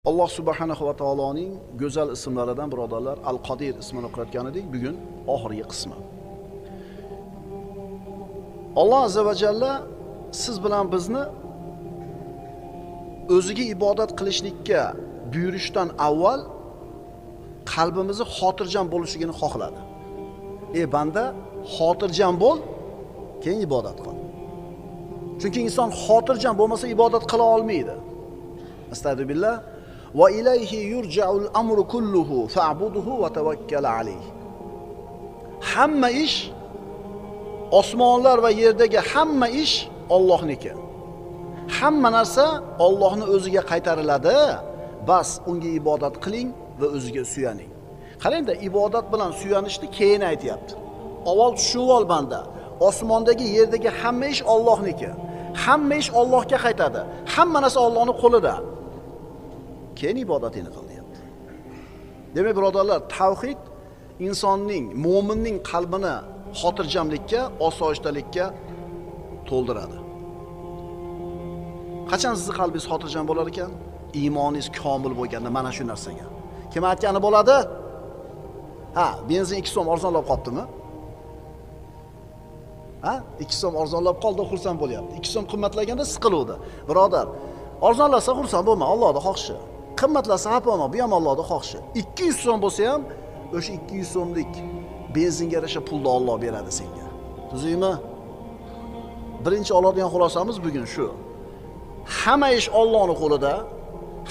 Alloh subhanahu va taoloning go'zal ismlaridan birodarlar Al-Qodir ismini o'qiyotgan edik. Bugun oxirgi qismi. Alloh azza va jalla siz bilan bizni o'ziga ibodat qilishlikka buyurishdan avval qalbimizni xotirjam bo'lishligini xohladi. Ey banda, xotirjam bo'l, keyin ibodat qil. Chunki inson xotirjam bo'lmasa ibodat qila olmaydi. Astagfirullah. Va ilayhi yurja'ul amru kulluhu fa'budhu va tawakkal alayhi. Hamma ish, osmonlar va yerdagi hamma ish Allohniki. Hamma narsa Allohning o'ziga qaytariladi. Bas unga ibodat qiling va o'ziga suyaning. Qarangda, ibodat bilan suyanishni keyin aytayapti. Avval tushunib ol banda. Osmondagi, yerdagi hamma ish Allohniki. Hamma ish Allohga qaytadi. Hamma narsa Allohning qo'lida. Keyin ibodatini qil deyapti. Demak, birodarlar, tavhid insonning, mo'minning qalbini xotirjamlikka, osoyishtalikka to'ldiradi. Qachon sizning qalbingiz xotirjam bo'lar ekan? Iymoningiz komil bo'lganda mana shu narsaga. Kim aytgani bo'ladi? Ha, benzin 2 so'm arzonlab qoptimi? Ha, 2 so'm arzonlab qoldi, xursand bo'lyapti. 2 so'm qimmatlaganda siqiluvdi. Birodar, arzonlasa xursand bo'lma, Allohning xohishi. Qimmatlasa xafa bo'lma, bu ham Allohning xohishi. 200 so'm bo'lsa ham o'sha 200 so'mlik benzinga yarasha pulni Alloh beradi senga. Tuzukmi? Birinchi oladigan xulosamiz bugun shu. Hamma ish Allohning qo'lida,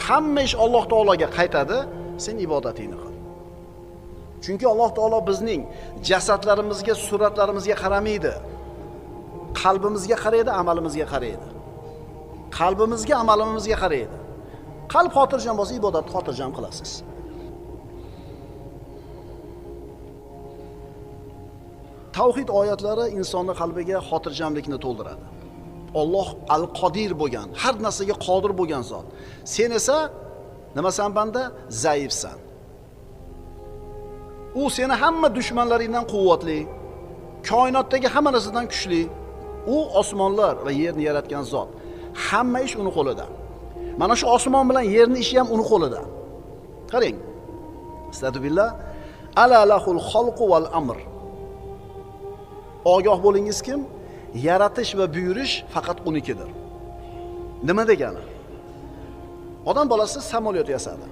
hamma ish Alloh taologa qaytadi, sen ibodatingni qil. Chunki Alloh taolo bizning jasadlarimizga, suratlarimizga qaramaydi. Qalbimizga qaraydi, amalimizga qaraydi. Qalbimizga, amalimizga qaraydi. Qalb xotirjam bo'lsa, ibodatni xotirjam qilasiz. Tavhid oyatlari insonning qalbiga xotirjamlikni to'ldiradi. Alloh Al-Qodir bo'lgan, har narsaga qodir bo'lgan zot. Sen esa nimasan banda? Zaifsan. U seni hamma dushmanlaringdan quvvatli, koinotdagi hamma narsadan kuchli. U osmonlar va yerni yaratgan zot. Hamma ish uni qo'lida. Mana shu osmon bilan yerning ishi ham uni qo'lida. Qarang. Astagfirullah. Ala lahul xalqu val amr. Ogoh bo'lingiz kim? Yaratish va buyurish faqat unikidir. Nima degani? Odam bolasi samolyot yasadi.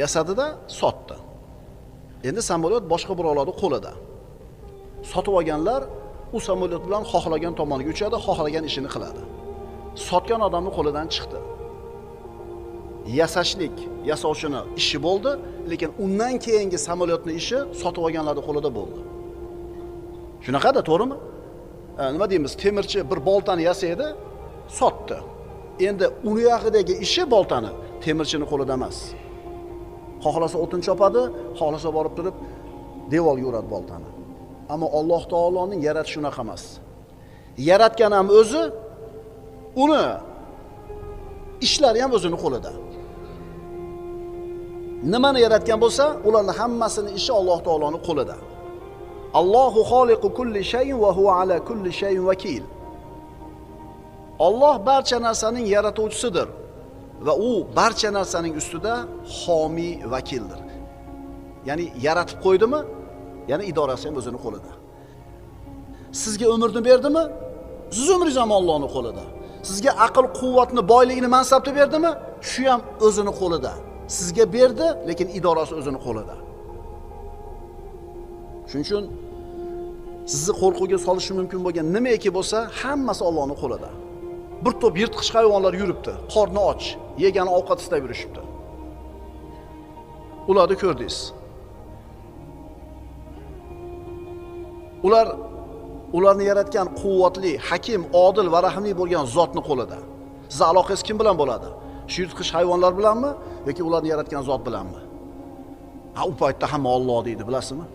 Yasadida sotdi. Endi samolyot boshqa birovlarning qo'lida. Sotib olganlar u samolyot bilan xohlagan tomoniga uchadi, xohlagan ishini qiladi. Sotgan odamning qo'lidan chiqdi. Yasashlik, yasovchini ishi bo'ldi, lekin undan keyingi samolyotning ishi sotib olganlarning qo'lida bo'ldi. Shunaqada, to'g'rimi? Nima deymiz? Temirchi bir boltani yasaydi, sotdi. Endi uni yog'idagi ishi boltani temirchining qo'lida emas. Xohlasa o'tin chopadi, xohlasa borib turib devorga uradi boltani. Ammo Alloh taoloning yaratishi unaqa emas. Yaratgan ham o'zi, uni ishlari ham o'zini qo'lida. Nimani yaratgan bo'lsa, ularning hammasini ishi Alloh taoloning qo'lida. Allohu xoliqu kulli shay'in va huwa ala kulli shay'in vakil. Alloh barcha narsaning yaratuvchisidir va u barcha narsaning ustida homiy vakildir. Ya'ni yaratib qo'ydimi, ya'ni idorasi ham o'zini qo'lida. Sizga umrni berdimi? Siz umringiz ham Allohning qo'lida. Sizga aql, quvvatni, boylikni, mansabni berdimi? Shu ham o'zini qo'lida. Sizga berdi, lekin idorasi o'zini qo'lida. Shuning uchun sizni qo'rquvga solishi mumkin bo'lgan nimaiki bo'lsa, hammasi Allohning qo'lida. Bir to'p yirtqich hayvonlar yuribdi, qorni och, yegan ovqat istab yurishibdi. Ularni ko'rdingiz. Ular ularni yaratgan quvvatli, hakim, odil va rahimli bo'lgan zotni qo'lida. Siz aloqangiz kim bilan bo'ladi? Shu yirtqich hayvonlar bilanmi yoki ularni yaratgan zot bilanmi? Ha, u paytda hamma Alloh deydi, bilasizmi?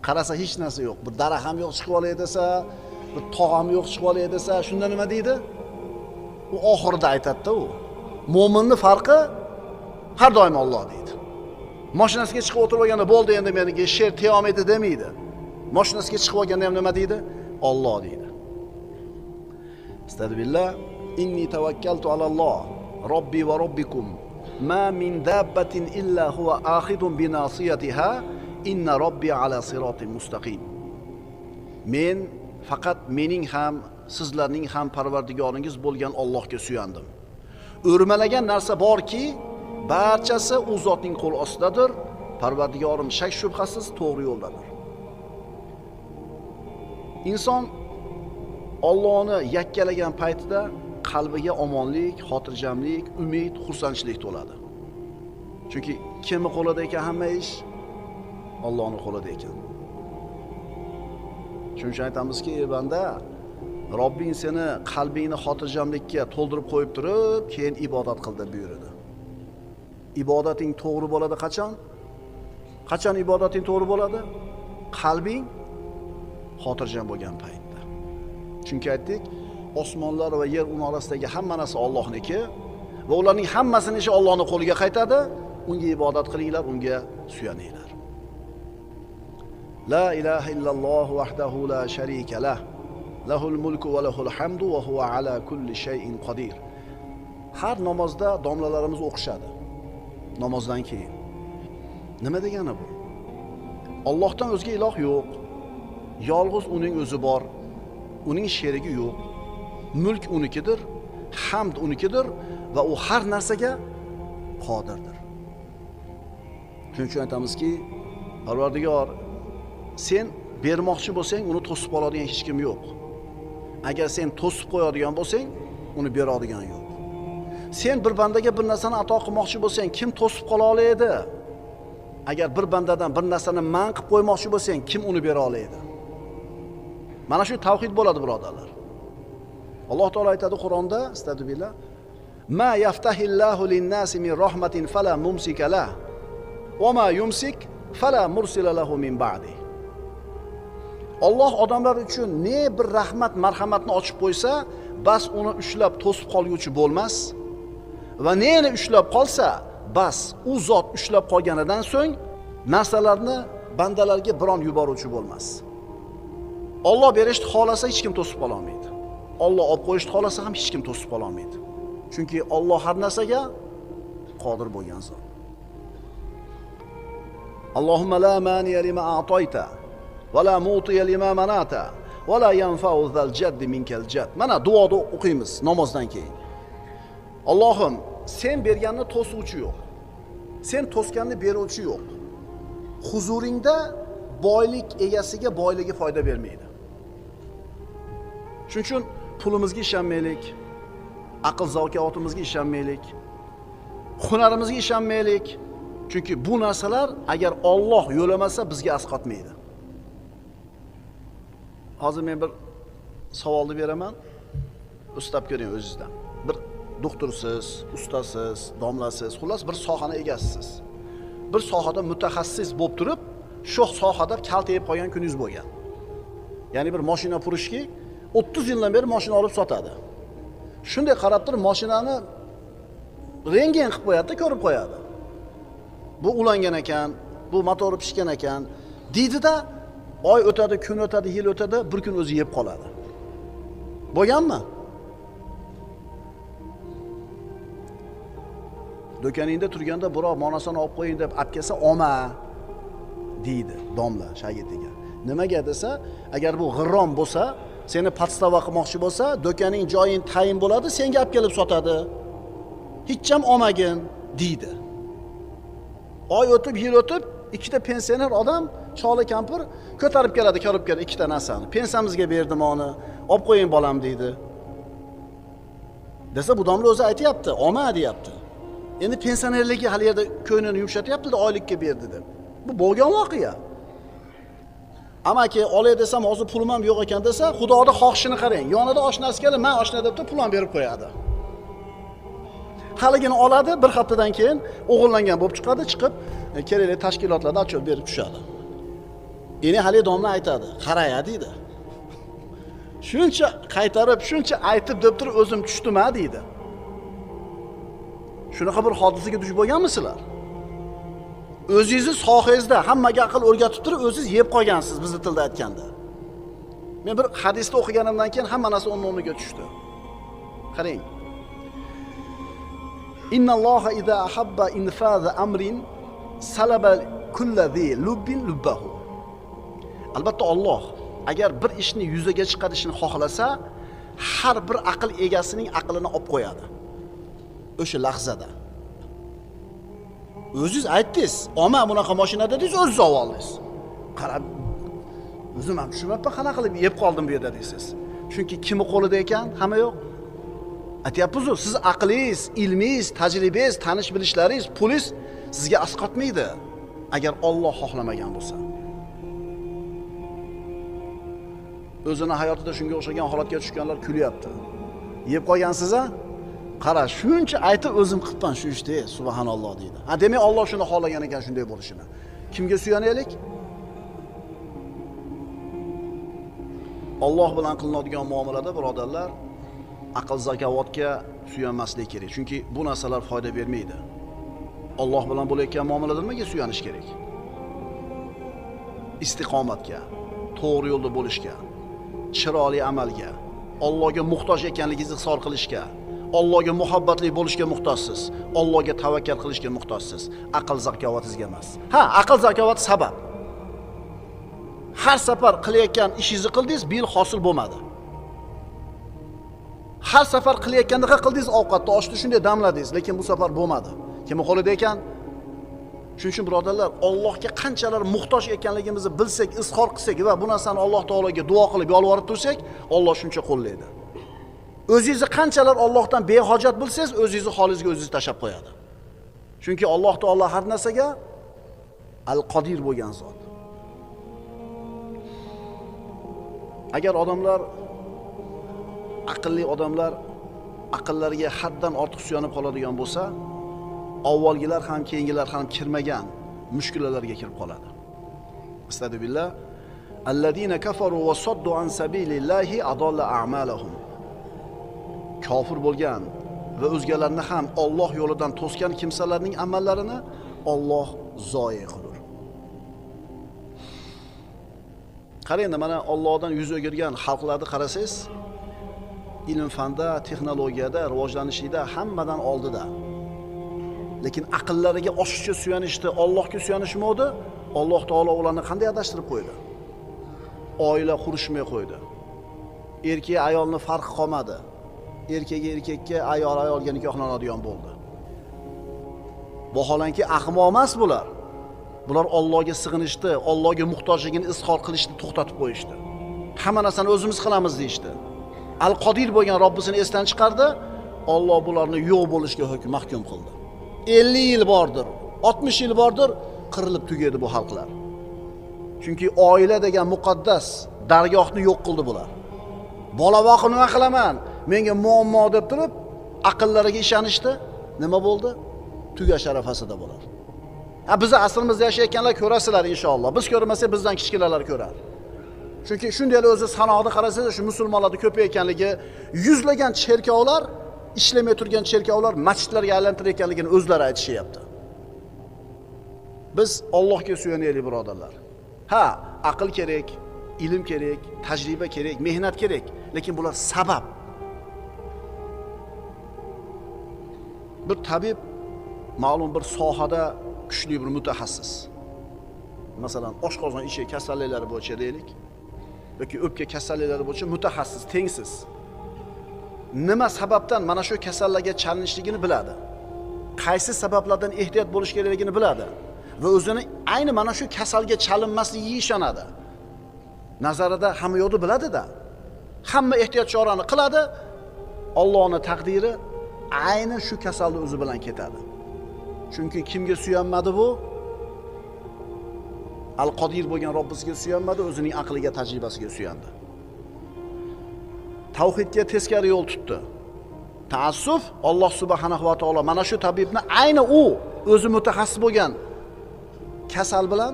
Qarasa hech narsa yo'q. Bir daraxt ham yo'q chiqib olay desa, bir tog' ham yo'q chiqib olay desa, shunda nima deydi? U oxirida aytadi-da u. Mo'minning farqi har doim Alloh deydi. Mashinasiga chiqib o'tirib olganda bo'ldi endi menga sher teyomaydi demaydi. Mashinasiga chiqib olganda ham nima deydi? Alloh deydi. Astagfirullah. Inni tavakkaltu alalloh robbi va robbikum ma min dabbatin illa huwa akhidun bi nasiyatiha inna robbi ala siratin mustaqim. Men faqat mening ham sizlarning ham parvardigoringiz bo'lgan Allohga suyandim. O'rmalagan narsa borki, barchasi u zotning qo'l ostidadir. Parvardigorim shak shubhasiz to'g'ri yo'ldadir. Inson Allohni yakkalagan paytida qalbiga omonlik, xotirjamlik, umid, xursandchilik to'ladi. Chunki kimning qo'lida ekan hamma ish? Allohning qo'lida ekan. Shuning uchun aytamizki, ey banda, Robbing seni qalbingni xotirjamlikka to'ldirib qo'yib turib, keyin ibodat qil deb buyurdi. Ibodating to'g'ri bo'ladi qachon? Qachon ibodating to'g'ri bo'ladi? Qalbing xotirjam bo'lgan paytda. Chunki aytdik, osmonlar va yer uning orasidagi hamma narsa Allohniki va ularning hammasini ishi Allohning qo'liga qaytadi. Unga ibodat qilinglar, unga suyaninglar. La ilaha illalloh vahdahu la sharika lah. Lahul mulku va lahul hamdu va huwa ala kulli shay'in qodir. Har namozda domlalarimiz o'qishadi. Namozdan keyin. Nima degani bu? Allohdan o'zga iloh yo'q. Yolg'iz uning o'zi bor. Uning sherigi yo'q. Mulk unikidir, hamd unikidir va u har narsaga qodirdir. Shuning uchun aytamizki, Parvardigor, sen bermoqchi bo'lsang, uni to'sib oladigan hech kim yo'q. Agar sen to'sib qo'yadigan bo'lsang, uni beradigan yo'q. Sen bir bandaga bir narsani ato qilmoqchi bo'lsang, kim to'sib qola oladi? Agar bir bandadan bir narsani man qilib qo'ymoqchi bo'lsang, kim uni bera oladi? Mana shu tavhid bo'ladi, birodarlar. Alloh taolo aytadi Qur'onda, astagfirullah, ma yaftahillahu lin-nasi min rahmatin fala mumsika lah va ma yumsik fala mursila lahu min ba'di. Alloh odamlar uchun ne bir rahmat, marhamatni ochib qo'ysa, bas uni ushlab to'sib qolguvchi bo'lmas va neni ushlab qolsa, bas u zot ushlab qolganidan so'ng narsalarni bandalarga biron yuboruvchi bo'lmas. Alloh berishni xolasa hech kim to'sib qola olmaydi. Alloh olib qo'yishni xolasa ham hech kim to'sib qola olmaydi. Chunki Alloh har narsaga qodir bo'lgan zot. Allohumma la maniya lima a'tayta va la mu'tiya lima manata va la yanfa'u zal jaddi minkal jadd. Mana duoda o'qiymiz namozdan keyin. Allohim, sen berganni to'suvchi yo'q. Sen to'sganni beruvchi yo'q. Huzuringda boylik egasiga boyligi foyda bermaydi. Shuning uchun pulimizga ishonmaylik, aql zakovatimizga ishonmaylik, hunarimizga ishonmaylik. Chunki bu narsalar agar Alloh yo'lamasa bizga asqotmaydi. Hozir men bir savolni beraman. Ustab ko'ring o'zingizdan. Bir doktorsiz, ustasiz, domlasiz, xullas bir sohani egasisiz. Bir sohada mutaxassis bo'lib turib, shu sohada kaltayib qolgan kuningiz bo'lgan. Ya'ni bir mashina purishki 30 yildan beri mashina olib sotadi. Shunday qarab turib mashinani rentgen qilib qo'yadi, ko'rib qo'yadi. Bu ulangan ekan, bu motori pishgan ekan deydi-da, oy o'tadi, kun o'tadi, yil o'tadi, bir kun o'zi yeb qoladi. Bo'lganmi? Do'koningda turganda birov monasini olib qo'ying deb olib kelsa, olma deydi domla shogirdiga. Nimaga desa, agar bu g'irrom bo'lsa, seni podstava qilmoqchi bo'lsa, do'koning joying tayin bo'ladi, senga olib kelib sotadi. Hech ham olmagin deydi. Oy o'tib, yil o'tib, ikkita pensioner odam, choli kampir ko'tarib keladi, ko'rib keladi ikkita narsani. Pensiyamizga berdim uni, olib qo'ying bolam deydi. Desa bu domla o'zi aytayapti, olma deyapti. Endi pensionerligi hali yerda ko'nglini yumshatyapti-da, oylikka berdi deb. Bu bo'lgan voqea. Amaki olay desam hozir pulim ham yo'q ekan desa, Xudoni xohishini qarang. Yonida oshnasi kelib, "Men oshna" deb pul ham berib qo'yadi. Haligini oladi, bir haftadan keyin o'g'irlangan bo'lib chiqadi, chiqib kerakli tashkilotlarda otchot berib tushadi. Endi hali domla aytadi, "Qaraya" deydi. Shuncha qaytarib, shuncha aytib deb turib o'zim tushdim-a deydi. Shunaqa bir hodisaga duch bo'lganmisizlar? O'zingizni sohangizda hammaga aql o'rgatib turib, o'zingiz yeb qolgansiz bizni tilda aytganda. Men bir hadisni o'qiganimdan keyin hamma narsa o'rniga tushdi. Qarang. Innalloha iza ahabba infaza amrin salaba kulli zi lubbin lubbahu. Albatta Alloh agar bir ishni yuzaga chiqarishini xohlasa, har bir aql egasining aqlini olib qo'yadi. O'sha lahzada. O'zingiz aytdingiz, "Oma bunaqa mashina" dedingiz, o'zingiz ovoldingiz. Qarab, o'zim ham tushunmayapman, qanaqa qilib yeb qoldim bu yerda deysiz. Chunki kimni qo'lida ekan, hamma yo'q. Aytyapmiz-ku, siz aqlingiz, ilmingiz, tajribangiz, tanish bilishlaringiz, pulingiz sizga asqotmaydi agar Alloh xohlamagan bo'lsa. O'zini hayotida shunga o'xshagan holatga tushganlar kulyapti. Yeb qolgansiz-a? Qara, shuncha aytib o'zim qilibman shu ishni, subhanalloh deydi. Ha, demak Alloh shuni xohlagan ekan shunday bo'lishini. Kimga suyanaylik? Alloh bilan qilinadigan muomalada birodarlar, aql zakovatga suyanmaslik kerak. Chunki bu narsalar foyda bermaydi. Alloh bilan bo'layotgan muomalada nimaga suyanish kerak? Istiqomatga, to'g'ri yo'lda bo'lishga, chiroyli amalga, Allohga muhtoj ekanligingizni izhor qilishga, Allohga muhabbatli bo'lishga muhtojsiz, Allohga tavakkal qilishga muhtojsiz. Aql zakovatingizga emas. Ha, aql zakovat sabab. Har safar qilayotgan ishingizni qildingiz, bil hosil bo'lmadi. Har safar qilayotgandaqa qildingiz, ovqatni, oshni shunday damladingiz, lekin bu safar bo'lmadi. Kimning qo'lida ekan? Shuning uchun birodarlar, Allohga qanchalar muhtoj ekanligimizni bilsak, izhor qilsak va bu narsani Alloh taologa duo qilib yolvorib tursak, Alloh shuncha qo'llaydi. O'zingizni qanchalar Allohdan behojat bilsangiz, o'zingizni holingizga o'zingiz tashab qo'yadi. Chunki Alloh taolo har narsaga al-Qodir bo'lgan zot. Agar odamlar, aqlli odamlar aqllariga haddan ortiq suyanib qoladigan bo'lsa, avvalgilar ham keyingilar ham kirmagan mushkulalarga kirib qoladi. Astagfirullah. Alladina kafaru va saddu an sabilillahi adalla a'malahum. Kofir bo'lgan va o'zgalarni ham Alloh yo'lidan to'sgan kimsalarning amallarini Alloh zoyi qilur. Qarang, mana Allohdan yuz o'girgan xalqlarni qarasangiz, ilm fanda, texnologiyada, rivojlanishida hammadan oldida. Lekin aqllariga oshiqcha suyanishdi, Allohga suyanishmadi. Alloh taolo ularni qanday adashtirib qo'ydi? Oila qurishmay qo'ydi. Erkak ayolni farqi qolmadi. Erkak erkakka, ayol ayolga nikohlanadigan bo'ldi. Vaholanki ahmoq emas bular. Bular Allohga sig'inishdi, Allohga muhtojligini izhor qilishni to'xtatib qo'yishdi. Hamma narsani o'zimiz qilamiz deyishdi. Al-Qodir bo'lgan Robbisini esdan chiqardi. Alloh bularni yo'q bo'lishga mahkum qildi. 50 yil bordir, 60 yil bordir, qirilib tugadi bu xalqlar. Chunki oila degan muqaddas dargohni yo'q qildi bular. Bola boqib nima qilaman? Menga muammo deb turib, aqllariga ishonishdi. Nima bo'ldi? Tugash arafasida bular. Ha, biz asrimizda yashayotganlar ko'rasizlar inshaalloh. Biz ko'rmasak, bizdan kichkinalar ko'rar. Chunki shunday o'zi sanoqni qarasangiz, shu musulmonlarning ko'payganligi, yuzlagan cherkovlar, ishlamay turgan cherkovlar masjidlarga aylantirayotganligini o'zlari aytishyapti. Biz Allohga suyanaylik birodarlar. Ha, aql kerak, ilm kerak, tajriba kerak, mehnat kerak, lekin bular sabab. Bir tabib ma'lum bir sohada kuchli bir mutaxassis. Masalan, oshqozon ichak kasalliklari bo'yicha deylik yoki o'pka kasalliklari bo'yicha mutaxassis, tengsiz. Nima sababdan mana shu kasallarga chalinishligini biladi. Qaysi sabablardan ehtiyot bo'lish kerakligini biladi va o'zini ayni mana shu kasalga chalinmasligiga ishonadi. Nazarida hamma yo'lni biladi-da. Hamma ehtiyot chorani qiladi. Allohning taqdiri ayni shu kasalni o'zi bilan ketadi. Chunki kimga suyanmadi bu? Al-Qodir bo'lgan Robbisiga suyanmadi, o'zining aqliga, tajribasiga suyandi. Tavhidga teskari yo'l tutdi. Taassuf, Alloh subhanahu va taolo mana shu tabibni ayni u o'zi mutaxassis bo'lgan kasal bilan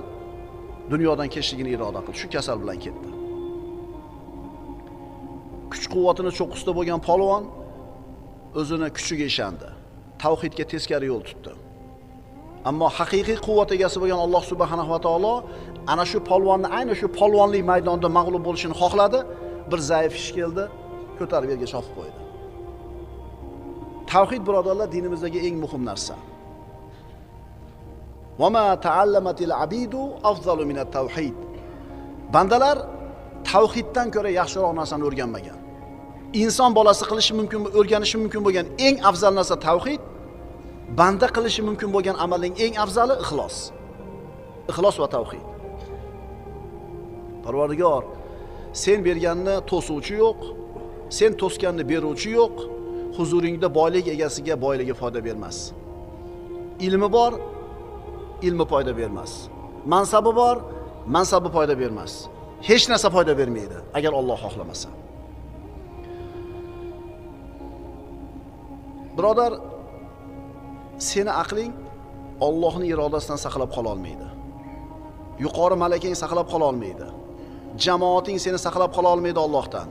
dunyodan ketishligini iroda qildi. Shu kasal bilan ketdi. Kuch-quvvatini cho'qqisida bo'lgan polvon o'zini kuchiga ishondi. Tavhidga teskari yo'l tutdi. Ammo haqiqiy quvvat egasi bo'lgan Alloh subhanahu va taolo ana shu polvonni ayni shu polvonlik maydonida mag'lub bo'lishini xohladi. Bir zaif ish keldi, ko'tarib yerga chopib qo'ydi. Tavhid birodarlar dinimizdagi eng muhim narsa. Va ma ta'allamatil abidu afzalu minat tavhid. Bandalar tavhiddan ko'ra yaxshiroq narsani o'rganmagan. Inson bolasi qilishi mumkin, o'rganishi mumkin bo'lgan eng afzal narsa tavhid. Banda qilishi mumkin bo'lgan amalning eng afzali ixlos. Ixlos va tavhid. Parvardigor, sen berganni to'suvchi yo'q, sen to'sganni beruvchi yo'q. Huzuringda boylik egasiga boyligi foyda bermas. Ilmi bor, ilmi foyda bermas. Mansabi bor, mansabi foyda bermas. Hech narsa foyda bermaydi agar Alloh xohlamasa. Birodar, seni aqling Allohning irodasidan saqlab qola olmaydi. Yuqori malakang saqlab qola olmaydi. Jamoating seni saqlab qola olmaydi Allohdan.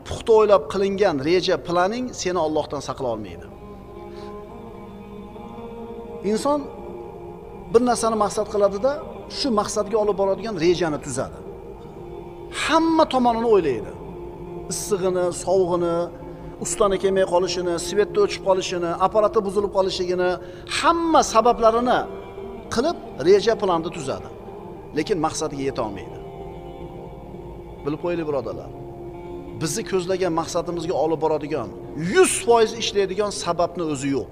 Puxta o'ylab qilingan reja, planing seni Allohdan saqla olmaydi. Inson bir narsani maqsad qiladida, shu maqsadga olib boradigan rejani tuzadi. Hamma tomonini o'ylaydi. Issig'ini, sovug'ini, ustani kelmay qolishini, svetda o'chib qolishini, apparati buzilib qolishligini, hamma sabablarini qilib reja planni tuzadi. Lekin maqsadiga yeta olmaydi. Bilib qo'yaylik birodarlar. Bizni ko'zlagan maqsadimizga olib boradigan 100% ishlaydigan sababni o'zi yo'q.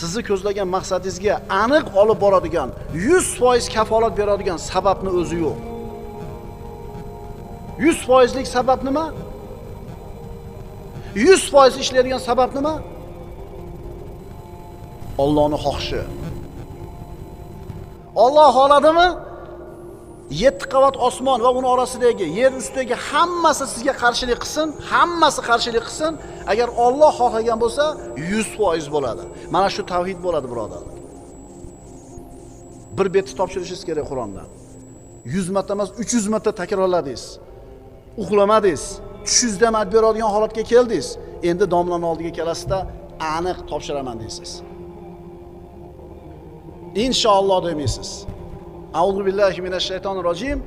Sizni ko'zlagan maqsadingizga aniq olib boradigan, 100% kafolat beradigan sababni o'zi yo'q. 100%lik sabab nima? 100% ishlaydigan sabab nima? Allohning xohishi. Alloh xohladimi? 7 qavat osmon va uning orasidagi, yer ustidagi hammasi sizga qarshilik qilsin, hammasi qarshilik qilsin. Agar Alloh xohlagan bo'lsa, 100% bo'ladi. Mana shu tavhid bo'ladi, birodarlar. Bir betni topshirishingiz kerak Qur'ondan. 100 marta emas, 300 marta takrorladingiz. Uxlamadingiz, tushingizda ham aytib beradigan holatga keldingiz. Endi domlaning oldiga kelasizda aniq topshiraman deysiz. Inshaalloh demaysiz. Auzu billahi minash shaytonir rojim.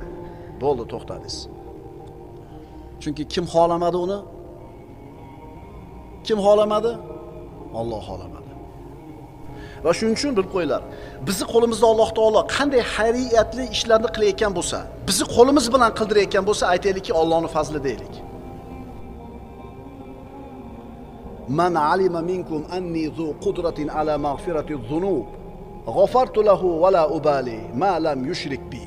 Bo'ldi, to'xtadingiz. Chunki kim xohlamadi uni? Kim xohlamadi? Alloh xohlamadi. Va shuning uchun bilib qo'yinglar, bizni qo'limizda Alloh taolo qanday xayriyatli ishlarni qilayotgan bo'lsa, bizni qo'limiz bilan qildirayotgan bo'lsa, aytaylikki, Allohning fazli deylik. Man alima minkum anni zu qudratin ala mag'firati zunub g'afartu lahu va la ubali ma lam yushrik bi.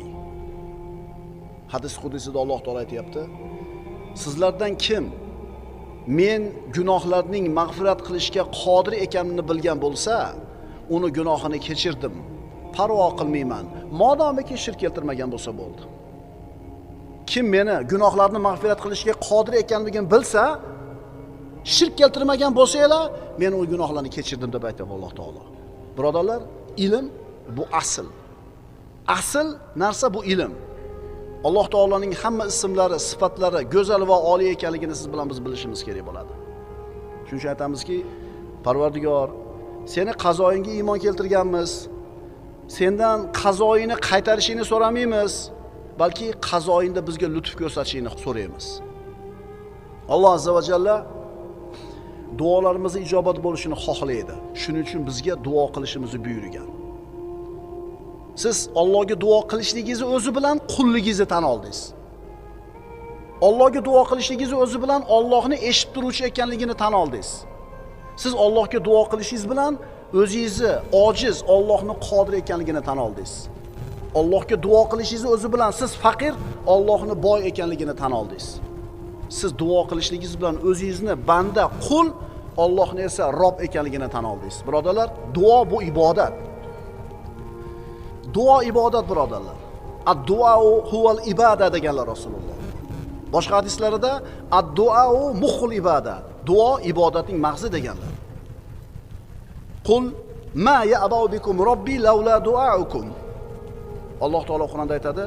Hadis qudusida Alloh taolo aytayapti: sizlardan kim men gunohlarning mag'firat qilishga qodir ekanimni bilgan bo'lsa, uni gunohini kechirdim, parvo qilmayman, modomiki shirk keltirmagan bo'lsa bo'ldi. Kim meni gunohlarni mag'firat qilishga qodir ekanligimni bilsa, shirk keltirmagan bo'lsanglar, men u gunohlarni kechirdim deb aytadi Alloh taolo. Birodarlar, ilm bu asl. Asl narsa bu ilm. Alloh taoloning hamma ismlari, sifatlari go'zal va oliy ekanligini siz bilan biz bilishimiz kerak bo'ladi. Shuning uchun aytamizki, Parvardigor, seni qazoyingga iymon keltirganmiz. Sendan qazoyini qaytarishingni so'ramaymiz, balki qazoyingda bizga lutf ko'rsatishingni so'raymiz. Alloh azza va jalla duolarimizni ijobat bo'lishini xohlaydi. Shuning uchun bizga duo qilishimizni buyurgan. Siz Allohga duo qilishligingizni o'zi bilan qulligingizni tan oldingiz. Allohga duo qilishligingizni o'zi bilan Allohni eshitib turuvchi ekanligini tan oldingiz. Siz Allohga duo qilishingiz bilan o'zingizni ojiz, Allohni qodir ekanligini tan oldingiz. Allohga duo qilishingizni o'zi bilan siz faqir, Allohni boy ekanligini tan oldingiz. Siz duo qilishligingiz bilan o'zingizni banda, qul, Allohni esa Rob ekanligini tan oldingiz. Birodarlar, duo bu ibodat. Duo ibodat, birodarlar. Ad-duau huval ibada deganlar Rasululloh. Boshqa hadislarida ad-duau muxul ibada. Duo ibodatning mag'zi deganlar. Qul ma ya'bau bikum robbi laula duaukum. Alloh taolo Qur'onda aytadi,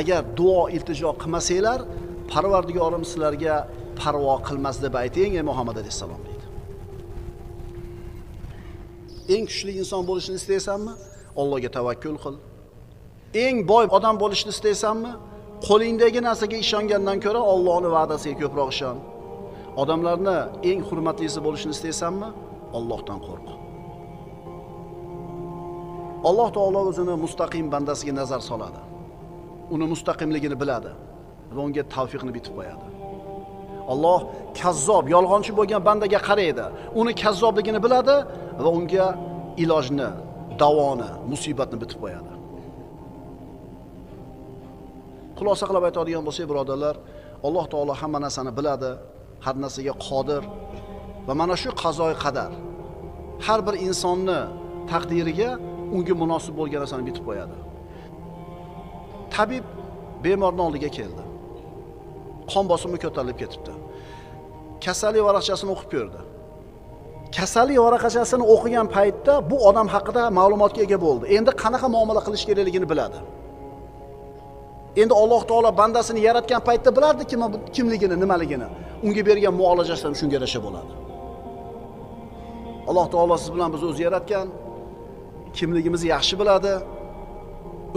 agar duo iltijo qilmasanglar, Parvardigorim sizlarga parvo qilmas deb ayting ey Muhammad alayhisalom deydi. Eng kuchli inson bo'lishni istaysanmi? Allohga tavakkul qil. Eng boy odam bo'lishni istaysanmi? Qo'lingdagi narsaga ishongandan ko'ra Allohning va'dasiga ko'proq ishon. Odamlarni eng hurmatlisi bo'lishni istaysanmi? Allohdan qo'rq. Alloh taolo o'zini mustaqim bandasiga nazar soladi. Uni mustaqimligini biladi va unga tavfiqni bitib qo'yadi. Alloh kazzob, yolg'onchi bo'lgan bandaga qaraydi. Uni kazzobligini biladi va unga ilojni, davoni, musibatni bitib qo'yadi. Xulosa qilib aytadigan bo'lsak, birodarlar, Alloh taolo hamma narsani biladi, har narsaga qodir va mana shu qazoi qadar har bir insonni taqdiriga unga munosib bo'lgan narsani bitib qo'yadi. Tabib bemorning oldiga keldi. Qon bosimi ko'tarilib ketibdi. Kasallik varaqchasini o'qib ko'rdi. Kasallik varaqachasini o'qigan paytda bu odam haqida ma'lumotga ega bo'ldi. Endi qanaqa muomala qilish kerakligini biladi. Endi Alloh taolo bandasini yaratgan paytda bilardi kimligini, nimaligini. Unga bergan muolajasi ham shunga yarasha bo'ladi. Alloh taolo siz bilan bizni o'zi yaratgan, kimligimizni yaxshi biladi.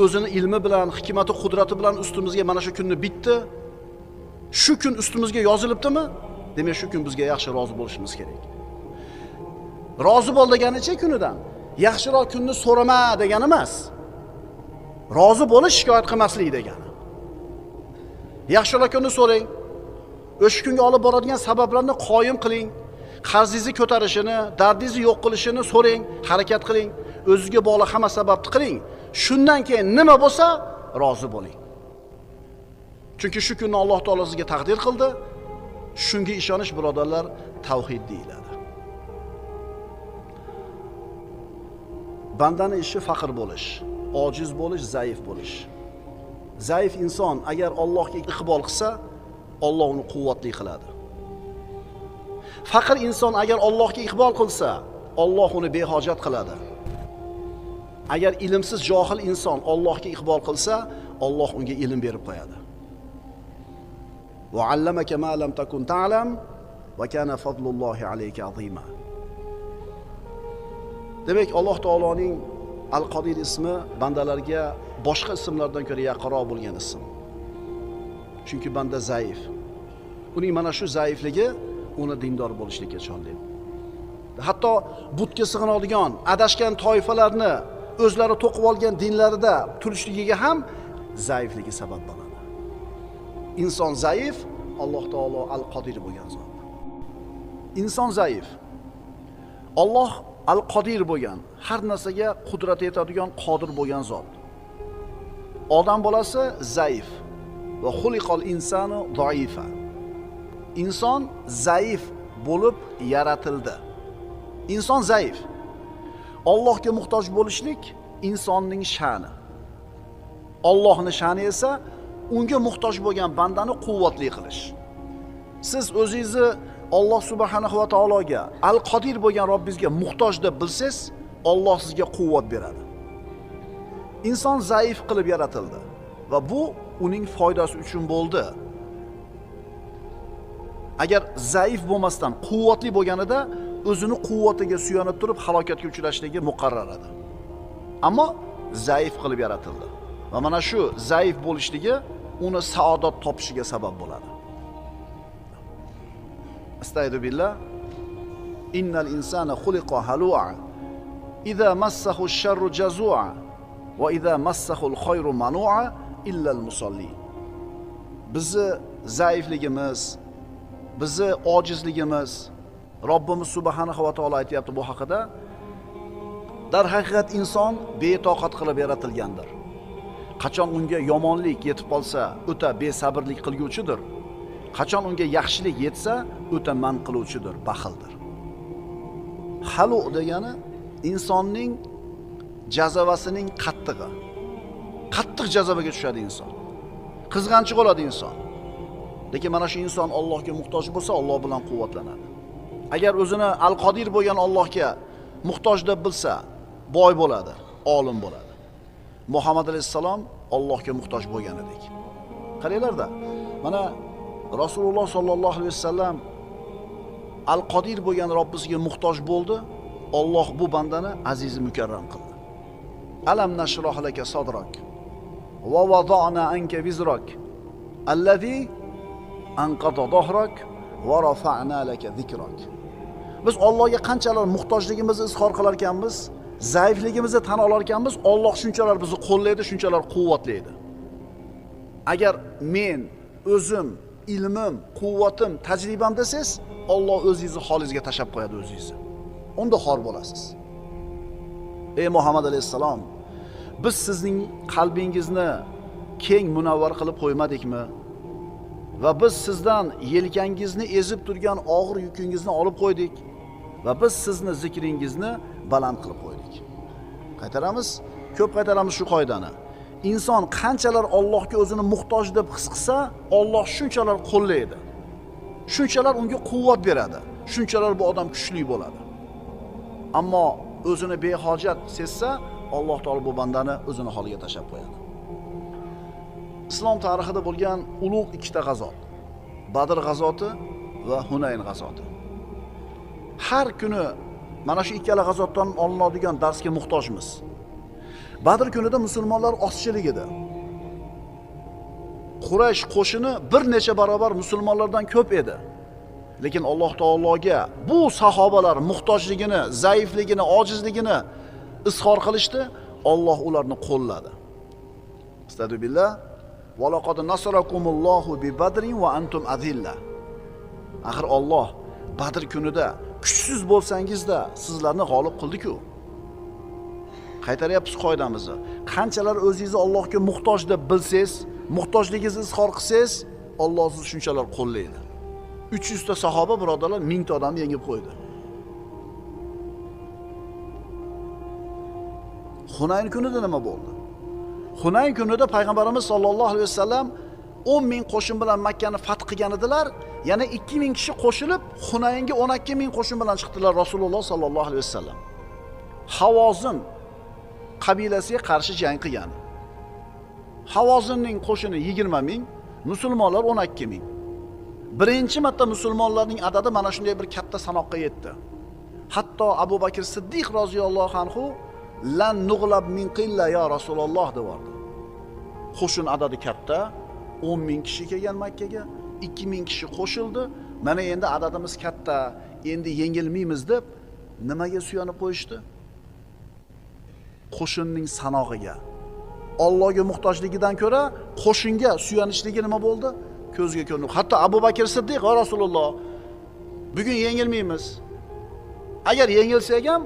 O'zini ilmi bilan, hikmati, qudrati bilan ustimizga mana shu kunni bitdi. Shu kun ustimizga yozilibdimi? Demak, shu kun bizga yaxshi rozi bo'lishimiz kerak. Rozi bo'l deganicha kunidan yaxshiroq kunni so'rama degani emas. Rozi bo'lish shikoyat qilmaslik degani. Yaxshiroq kunni so'rang. O'sha kunga olib boradigan sabablarni qoyim qiling. Qarzingizni ko'tarishini, dardingizni yo'q qilishini so'rang, harakat qiling. O'zingizga bog'liq hamma sababni qiling. Shundan keyin nima bo'lsa rozi bo'ling. Chunki shu kunni Alloh taolo sizga taqdir qildi. Shunga ishonish birodarlar tavhid deyiladi. Bandani ishi faqir bo'lish, ojiz bo'lish, zaif bo'lish. Zaif inson agar Allohga iqbol qilsa, Alloh uni quvvatli qiladi. Faqir inson agar Allohga iqbol qilsa, Alloh uni behojat qiladi. Agar ilmsiz johil inson Allohga iqbol qilsa, Alloh unga ilm berib qo'yadi. Va allamaka ma lam takun ta'lam va kana fadlullohi alayka azima. Demak, Alloh taoloning Al-Qodir ismi bandalarga boshqa ismlardan ko'ra yaqinroq bo'lgan ism. Chunki banda zaif. Uning mana shu zaifligi uni dindor bo'lishlikka chorlaydi. Hatto butga sig'inadigan, adashgan toifalarni o'zlari to'qib olgan dinlarida turishligiga ham zaifligi sabab bo'ladi. Inson zaif, Alloh taolo Al-Qodir bo'lgan zot. Inson zaif. Alloh Al-Qodir bo'lgan, har narsaga qudrati yetadigan qodir bo'lgan zot. Odam bolasi zaif. Va xuliqal insanu zaifa. Inson zaif bo'lib yaratildi. Inson zaif. Allohga muhtoj bo'lishlik insonning sha'ni. Allohning sha'ni esa unga muhtoj bo'lgan bandani quvvatli qilish. Siz o'zingizni Alloh subhanahu va taologa, Al-Qodir bo'lgan Robbingizga muhtoj deb bilsangiz, Alloh sizga quvvat beradi. Inson zaif qilib yaratildi va bu uning foydasi uchun bo'ldi. Agar zaif bo'lmasdan quvvatli bo'lganida o'zini quvvatiga suyanib turib halokatga uchrashligi muqarrar edi. Ammo zaif qilib yaratildi va mana shu zaif bo'lishligi uni saodat topishiga sabab bo'ladi. Astagfiru billah. Innal insana xuliqa halu'a. Iza massahu ash-sharru jazu'a va iza massahu al-khayru manu'a illa al-musallin. Bizi zaifligimiz, bizi ojizligimiz, Robbimiz subhanahu va taolo aytayapti bu haqida. Darhaqiqat inson betoqat qilib yaratilgandir. Qachon unga yomonlik yetib qolsa, o'ta besabrlik qilguvchidir. Qachon unga yaxshilik yetsa, o'ta man qiluvchidir, baxildir. Halu degani insonning jazavasining qattig'i. Qattiq jazavaga tushadi inson. Qizg'anchiq bo'ladi inson. Lekin mana shu inson Allohga muhtoj bo'lsa, Alloh bilan quvvatlanadi. Agar o'zini Al-Qodir bo'lgan Allohga muhtoj deb bilsa, boy bo'ladi, olim bo'ladi. Muhammad alayhissalom Allohga muhtoj bo'lgan edik. Qaranglarda, mana Rasululloh sallallohu alayhi vasallam Al-Qodir bo'lgan Robbisiga muhtoj bo'ldi. Alloh bu bandani aziz mukarram qildi. Alam nashroh laka sadrak va vada'na anka vizrak allazi anqada dahrak va rafa'na laka zikrak. Biz Allohga qanchalar muhtojligimizni izhor qilar ekanmiz, zaifligimizni tan olar ekanmiz, Alloh shunchalar bizni qo'llaydi, shunchalar quvvatlaydi. Agar men o'zim, ilmim, quvvatim, tajribam desangiz, Alloh o'zingizni holingizga tashab qo'yadi o'zingizni. Unda xor bo'lasiz. Ey Muhammad alayhissalom, biz sizning qalbingizni keng munavvar qilib qo'ymadikmi? Va biz sizdan yelkangizni ezib turgan og'ir yukingizni olib qo'ydik va biz sizni zikringizni baland qilib qo'ydik. Qaytaramiz, ko'p qaytaramiz shu qoidani. Inson qanchalar Allohga o'zini muhtoj deb his qilsa, Alloh shunchalar qo'llaydi. Shunchalar unga quvvat beradi. Shunchalar bu odam kuchli bo'ladi. Ammo o'zini behojat sezsa, Alloh taolo bu bandani o'zini holiga tashab qo'yadi. Islom tarixida bo'lgan ulug' ikkita g'azot. Badr g'azoti va Hunayn g'azoti. Har kuni mana shu ikkala g'azotdan olinadigan darsga muhtojmiz. Badr kunida musulmonlar ozchilik edi. Quraysh qo'shini bir necha barobar musulmonlardan ko'p edi. Lekin Alloh taologa bu sahobalar muhtojligini, zaifligini, ojizligini izhor qilishdi, Alloh ularni qo'lladi. Astagfirullah. Va laqad nasarakumullohu bi badrin va antum azilla. Axir Alloh Badr kunida kuchsiz bo'lsangizda sizlarni g'olib qildi-ku. Qaytaryapmiz qoidamizni. Qanchalar o'zingizni Allohga muhtoj deb bilsangiz, muhtojligingizni izhor qilsangiz, Alloh sizni shunchalar qo'llaydi. 300 ta sahoba birodarlar 1000 ta odamni yengib qo'ydi. Hunayn kunida nima bo'ldi? Hunayn kunida payg'ambarimiz sollallohu alayhi vasallam 10 ming qo'shin bilan Makkani fath qilgan edilar. Yana 2000 kishi qo'shilib Hunaynga 12 ming qo'shin bilan chiqdilar Rasululloh sollallohu alayhi vasallam. Havozin qabilasiga qarshi jang qilgan. Havozinning qo'shini 20 ming, musulmonlar 12 ming. Birinchi marta musulmonlarning adadi mana shunday bir katta sanoqqa yetdi. Hatto Abu Bakr Siddiq roziyallohu anhu lan nug'lab min qilla ya Rasululloh devordi. Qo'shin adadi katta, 10 ming kishi kelgan Makkaga, 2000 kishi qo'shildi. Mana endi adadimiz katta, endi yengilmaymiz deb nimaga suyanib qo'yishdi? Qo'shinning sanog'iga. Allohga muhtojligidan ko'ra qo'shinga suyanishligi nima bo'ldi? Ko'zga ko'rinib. Hatto Abu Bakr Siddiq va Rasululloh bugun yengilmaymiz. Agar yengilsak ham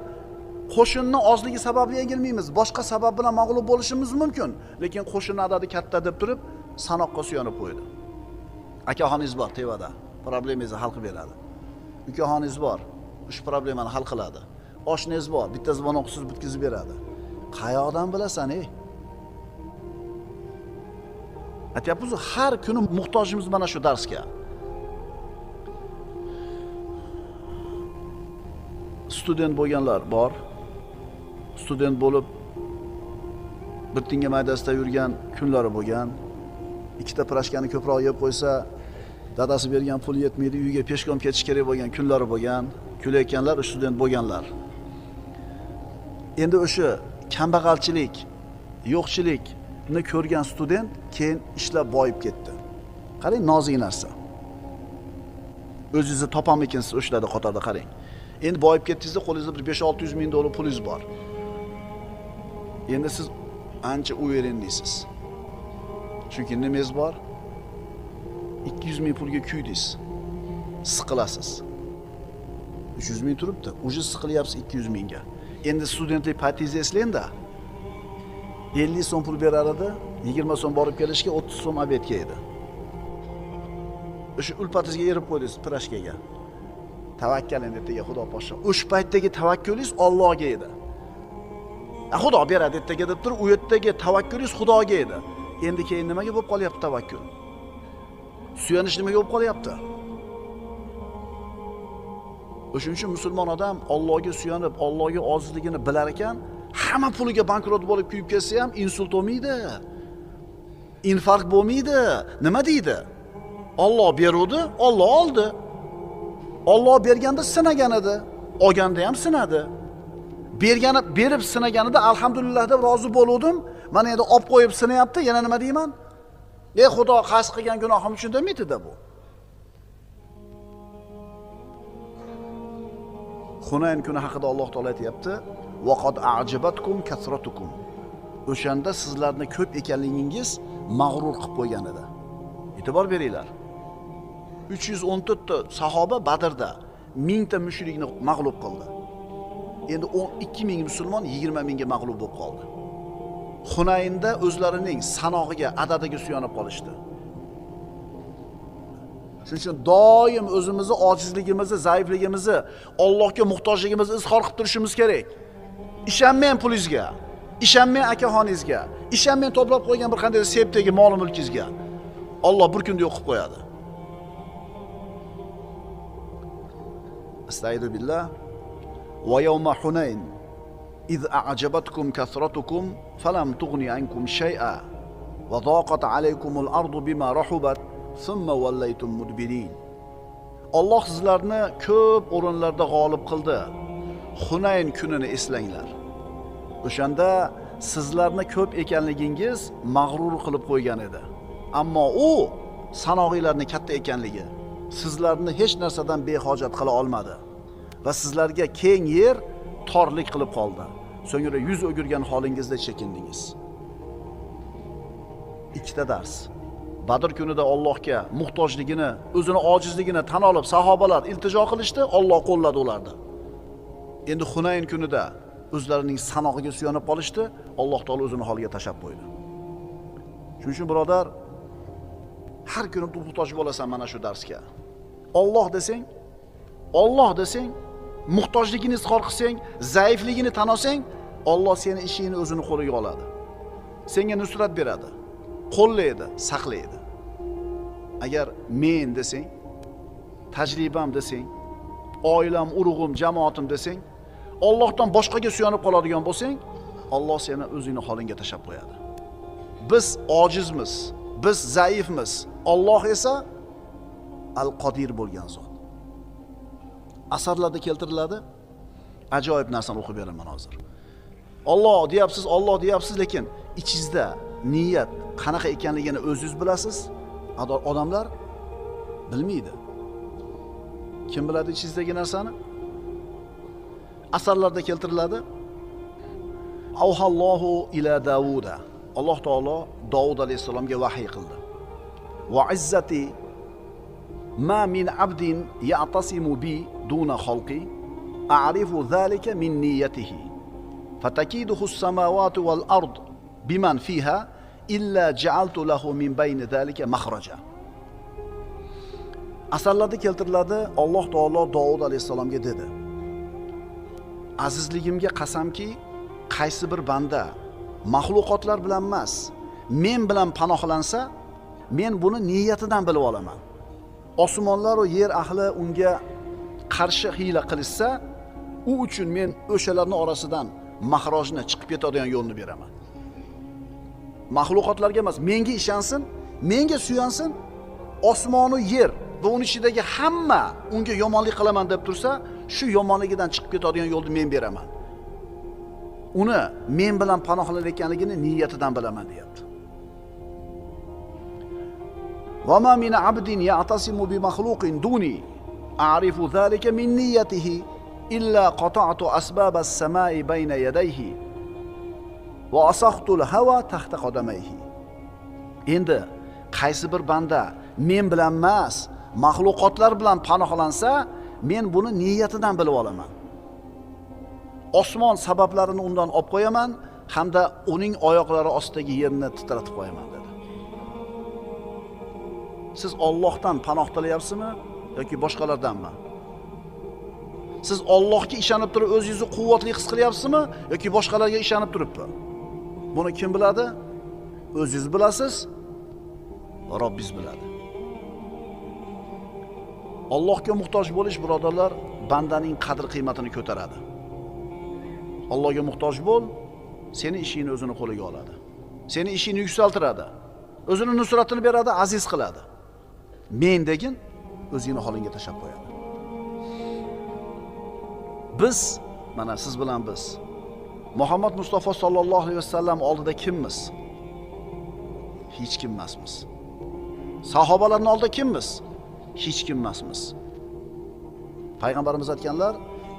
qo'shinning ozligi sababli yengilmaymiz. Boshqa sabab bilan mag'lub bo'lishimiz mumkin, lekin qo'shin adadi katta deb turib sanoqqa suyanib qo'ydi. Akaxoningiz bor tevada, problemingizni hal qilib beradi. Ukaxoningiz bor, o'sha problemani hal qiladi. Oshnangiz bor, bitta zvonok siz bitkazib beradi. Qayoqdan bilasan, ey? Aytyapmiz, har kuni muhtojimiz mana shu darsga. Student bo'lganlar bor. Student bo'lib bir tinga maydasida yurgan kunlari bo'lgan. Ikkita pirashkani ko'proq yeb qo'ysa, dadasi bergan pul yetmaydi, uyga peshkom ketish kerak bo'lgan kunlari bo'lgan. Kulayotganlar student bo'lganlar. Endi o'sha kambag'alchilik, yo'qchilikni ko'rgan student keyin ishlab boyib ketdi. Qarang, nozik narsa. O'zingizni topamikinsiz o'shalarda qatorda qarang. Endi boyib ketdingizda qo'lingizda bir 5-600 ming dollar pulingiz bor. Endi siz ancha uverenlisiz. Chunki nimangiz bor? 200 ming pulga kuydingiz. Siqilasiz. 300 ming turibdi, uje siqilyapsiz 200 mingga. Endi studentlik paytingizni eslang-da. 50 so'm pul berar edi, 20 so'm borib kelishga, 30 so'm obedga edi. O'sha ulpatingizga erib qo'ydingiz pirashkaga. Tavakkal endi ertaga Xudo poshsho. O'sha paytdagi tavakkulingiz Allohga edi. Xudo beradi ertaga deb turib, u yerdagi tavakkulingiz Xudoga edi. Endi keyin nimaga bo'lib qolyapti tavakkul? Suyanish nimaga bo'lib qolyapti? O'shuning uchun musulmon odam Allohga suyanib, Allohga ojizligini bilar ekan, hamma puliga bankrot bo'lib kuyib ketsa ham insult bo'lmaydi. Infarkt bo'lmaydi. Nima deydi? Alloh beruvdi, Alloh oldi. Alloh berganda sinagan edi, olganda ham sinadi. Bergani berib sinaganida alhamdulillah deb rozi bo'luvdim. Mana endi olib qo'yib sinayapti, yana nima deyman? Ey Xudo, qasd qilgan gunohim uchun demaydi-da bu. Hunayn kuni haqida Alloh taolo aytayapti: "Va qad a'jabatkum kasratukum." O'shanda sizlarni ko'p ekanligingiz mag'rur qilib qo'ygan edi. E'tibor beringlar. 314 ta sahoba Badrda 1000 ta mushrikni mag'lub qildi. Endi 12 ming musulmon 20 mingga mag'lub bo'lib qoldi. Hunaynda o'zlarining sanog'iga, adadiga suyanib qolishdi. Shuning uchun doim o'zimizni ojizligimizni, zaifligimizni, Allohga muhtojligimizni izhor qilib turishimiz kerak. Ishonmang pulingizga, ishonmang akaxoningizga, ishonmang to'plab qo'ygan bir qanday sepdagi mol mulkingizga. Alloh bir kunda yo'q qilib qo'yadi. Astaidu billah. Va yawma Hunayn iz a'jabatkum kasratukum falam tughni ankum shay'a va daqat alaykumul ardu bima rahubat thumma wallaytum mudbirin. Alloh sizlarni ko'p o'rinlarda g'olib qildi. Hunayn kunini eslanglar. O'shanda sizlarni ko'p ekanligingiz mag'rur qilib qo'ygan edi. Ammo u sanog'inglarning katta ekanligi sizlarni hech narsadan behojat qila olmadi va sizlarga keng yer torlik qilib qoldi. So'ngra yuz o'girgan holingizda chekindingiz. Ikkita dars. Badr kunida Allohga muhtojligini, o'zini ojizligini tan olib sahobalar iltijo qilishdi, Alloh qo'lladi ularni. Endi Hunayn kunida o'zlarining sanog'iga suyanib qolishdi, Alloh taolo o'zini holiga tashab qo'ydi. Shuning uchun birodar, har kuni muhtoj bo'lasan mana shu darsga. Alloh desang, Alloh desang, muhtojligini izhor qilsang, zaifligini tan olsang, Alloh seni ishingni o'zini qo'liga oladi. Senga nusrat beradi, qo'llaydi, saqlaydi. Agar men desang, tajribam desang, oilam, urug'im, jamoatim desang, Allohdan boshqaga suyanib qoladigan bo'lsang, Alloh seni o'zingni holingga tashab qo'yadi. Biz ojizmiz, biz zaifmiz. Alloh esa al-Qodir bo'lgan zot. Asarlarda keltiriladi. Ajoyib narsani o'qib beraman hozir. Alloh deyapsiz, Alloh deyapsiz, lekin ichingizda niyat qanaqa ekanligini o'zingiz bilasiz. Odamlar bilmaydi. Kim biladi ichingizdagi narsani? Asarlarda keltiriladi. Avhallohu ila Davuda. Alloh taolo Davud alayhissalomga vahiy qildi. Va izzati ma min abdin ya'tasimu bi duna xalqi a'rifu zalika min niyyatihi fatakiduhu as-samawati wal ard biman fiha illa ja'altu lahu min bayni zalika makhraja. Asarlarda keltiriladi, Alloh taolo Davud alayhissalomga dedi: azizligimga qasamki, qaysi bir banda maxluqotlar bilan emas, men bilan panohlansa, men buni niyatidan bilib olaman. Osmonlar va yer ahli unga qarshi hiyla qilishsa, u uchun men o'shalarning orasidan mahrojni, chiqib ketadigan yo'lni beraman. Maxluqotlarga emas, menga ishonsin, menga suyansin, osmon va yer va uning ichidagi hamma unga yomonlik qilaman deb tursa, shu yomonligidan chiqib ketadigan yo'lni men beraman. Uni men bilan panohlanayotganligini niyatidan bilaman deyapti. Va ma min abdin ya'tasimu bi makhluqin duni a'rifu zalika min niyyatihi illa qata'tu asbab as-sama'i bayna yadayhi va asakhtu al-hawa tahta qadamayhi. Endi qaysi bir banda men bilan emas, maxluqotlar bilan panohlansa, men buni niyatidan bilib olaman. Osmon sabablarini undan olib qo'yaman hamda uning oyoqlari ostidagi yerni titratib qo'yaman dedi. Siz Allohdan panoh tilayapsizmi yoki boshqalardanmi? Siz Allohga ishonib turib o'zingizni quvvatli his qilyapsizmi yoki boshqalarga ishonib turibmi? Buni kim biladi? O'zingiz bilasiz, Robbingiz biladi. Allohga muhtoj bo'lish, birodarlar, bandaning qadr-qiymatini ko'taradi. Allohga muhtoj bo'l, seni ishingni o'zini qo'liga oladi. Seni ishingni yuksaltiradi. O'zini nusratini beradi, aziz qiladi. Men degin o'zingni holingga tashab qo'yadi. Biz, mana siz bilan biz Muhammad Mustafa sallallohu alayhi vasallam oldida kimmiz? Hech kim emasmiz. Sahobalarning oldida kimmiz? Hech kim emasmiz. Payg'ambarimiz aytganlar: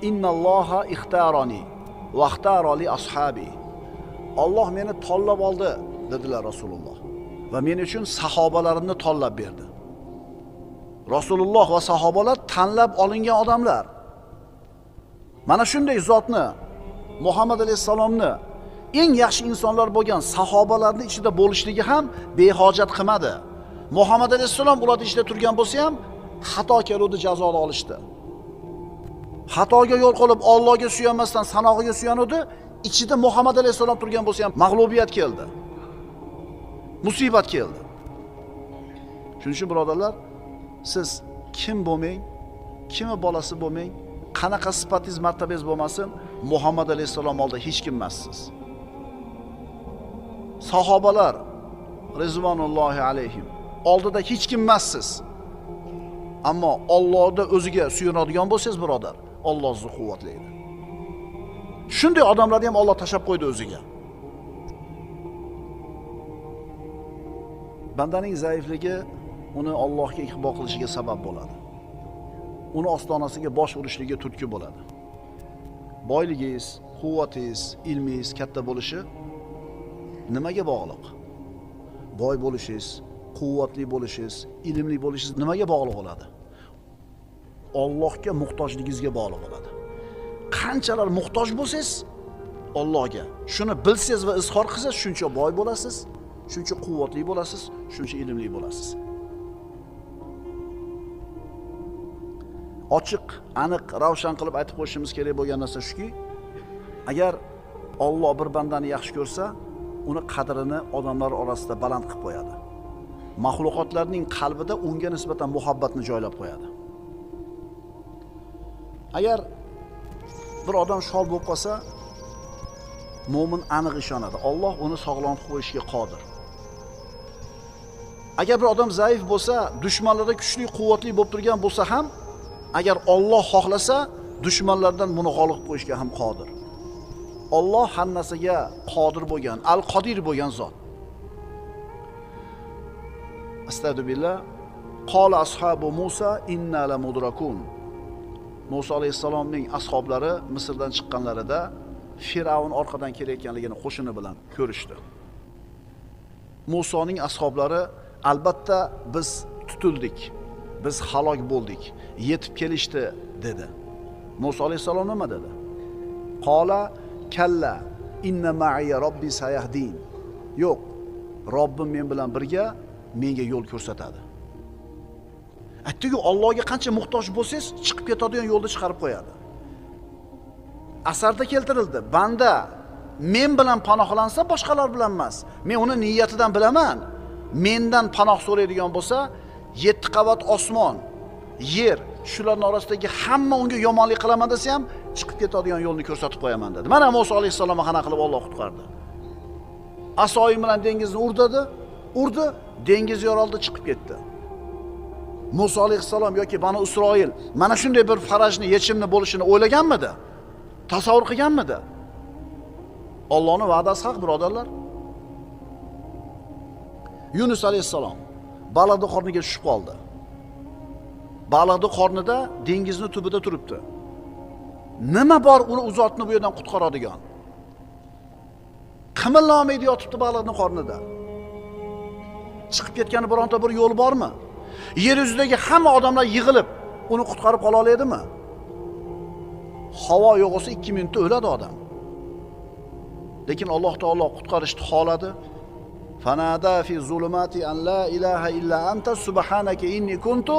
Innalloha ixtaroni va ixtara li ashabi. Alloh meni tanlab oldi, dedilar Rasululloh. Va men uchun sahobalarimni tanlab berdi. Rasululloh va sahobalar tanlab olingan odamlar. Mana shunday zotni, Muhammad alayhissalomni eng yaxshi insonlar bo'lgan sahobalarning ichida bo'lishligi ham behojat qilmadi. Muhammad alayhissalom ularning ichida turgan bo'lsa ham xato keluvdi, jazoni olishdi. Xatoga yo'l qo'yib Allohga suyanmasdan sanog'iga suyanuvdi, ichida Muhammad alayhissalom turgan bo'lsa ham mag'lubiyat keldi. Musibat keldi. Shuning uchun birodarlar, siz kim bo'lmang, kimi bolasi bo'lmang, qanaqa sifatingiz, martabangiz bo'lmasin, Muhammad alayhissalom oldida hech kim emassiz. Sahobalar rizvanullohi alayhim oldida hech kim emassiz. Ammo Allohda o'ziga suyanadigan bo'lsangiz, birodar, Alloh sizni quvvatlaydi. Shunday odamlarni ham Alloh tashab qo'ydi o'ziga. Bandaning zaifligi uni Allohga iqbo qilishiga sabab bo'ladi. Uni ostonasiga bosh urishligiga turtki bo'ladi. Boyligingiz, quvvatingiz, ilmingiz katta bo'lishi nimaga bog'liq? Boy bo'lishingiz, quvvatli bo'lishingiz, ilmli bo'lishingiz nimaga bog'liq bo'ladi? Allohga muhtojligingizga bog'liq bo'ladi. Qanchalar muhtoj bo'lsangiz Allohga, shuni bilsangiz va izhor qilsangiz, shuncha boy bo'lasiz, shuncha quvvatli bo'lasiz, shuncha ilmli bo'lasiz. Ochiq, aniq, ravshan qilib aytib qo'yishimiz kerak bo'lgan narsa shuki, agar Alloh bir bandani yaxshi ko'rsa, uni qadrini odamlar orasida baland qilib qo'yadi. Maxluqotlarning qalbida unga nisbatan muhabbatni joylab qo'yadi. Agar bir odam shol bo'lib qolsa, mo'min aniq ishonadi. Alloh uni sog'lom qilib qo'yishga qodir. Agar bir odam zaif bo'lsa, dushmanlarda kuchli, quvvatli bo'lib turgan bo'lsa ham, agar Alloh xohlasa, dushmanlardan buni g'olib qo'yishga ham qodir. Alloh har narsaga qodir bo'lgan, al-Qodir bo'lgan zot. Astagfirullah. Qala ashabu Musa inna lamudrakun. Musa alayhissalomning ashablari Misrdan chiqqanlarida Firavun orqadan kelayotganligini qo'shini bilan ko'rishdi. Musoning ashablari albatta biz tutildik, biz halok bo'ldik, yetib kelishdi dedi. Musa alayhissalom nima dedi? Qala kalla inna ma'iya robbi sayahdin. Yo'q, Robbim men bilan birga, menga yo'l ko'rsatadi. Aytdi-ku, Allohga qancha muhtoj bo'lsangiz, chiqib ketadigan yo'lni chiqarib qo'yadi. Asarda keltirildi, banda men bilan panohlansa, boshqalar bilan emas. Men uni niyatidan bilaman. Mendan panoh so'raydigan bo'lsa, 7 qavat osmon, yer, shularning orasidagi hamma unga yomonlik qilaman desa ham, chiqib ketadigan yo'lni ko'rsatib qo'yaman dedi. Mana Musa alayhissalomni qana qilib Alloh qutqardi. Asoyim bilan dengizni urdi, dengiz yorildi, chiqib ketdi. Musa alayhissalom yoki Banu Isroil mana shunday bir farajni, yechimni bo'lishini o'ylaganmidi? Tasavvur qilganmidi? Allohning va'dasi haq, birodarlar. Yunus alayhissalom baliqning qorniga tushib qoldi. Baliqning qornida dengizni tubida turibdi. Nima bor uni uzotni bu yerdan qutqaradigan? Qimillolmaydi yotibdi baliqning qornida. Chiqib ketgani bironta bir yo'l bormi? Yer yuzidagi hamma odamlar yig'ilib uni qutqarib qola oladimi? Havo yo'q bo'lsa 2 minutda o'ladi odam. Lekin Alloh taolo qutqarishni xohladi. Fanada fi zulumati an la ilaha illa anta subhanaka inni kuntu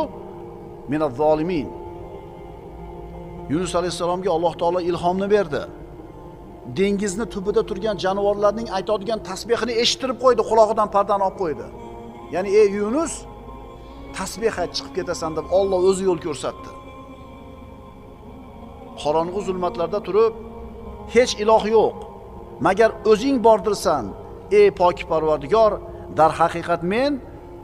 minaz zolimin. Yunus alayhissalomga Alloh taolo ilhomni berdi. Dengizni tubida turgan jonivorlarning aytadigan tasbehini eshittirib qo'ydi, qulog'idan pardani olib qo'ydi. Ya'ni ey Yunus, tasbeh ayt, chiqib ketasan deb Alloh o'zi yo'l ko'rsatdi. Qorong'u zulmatlarda turib, hech iloh yo'q, magar o'zing bordirsan, ey pok Parvardigor, darhaqiqat men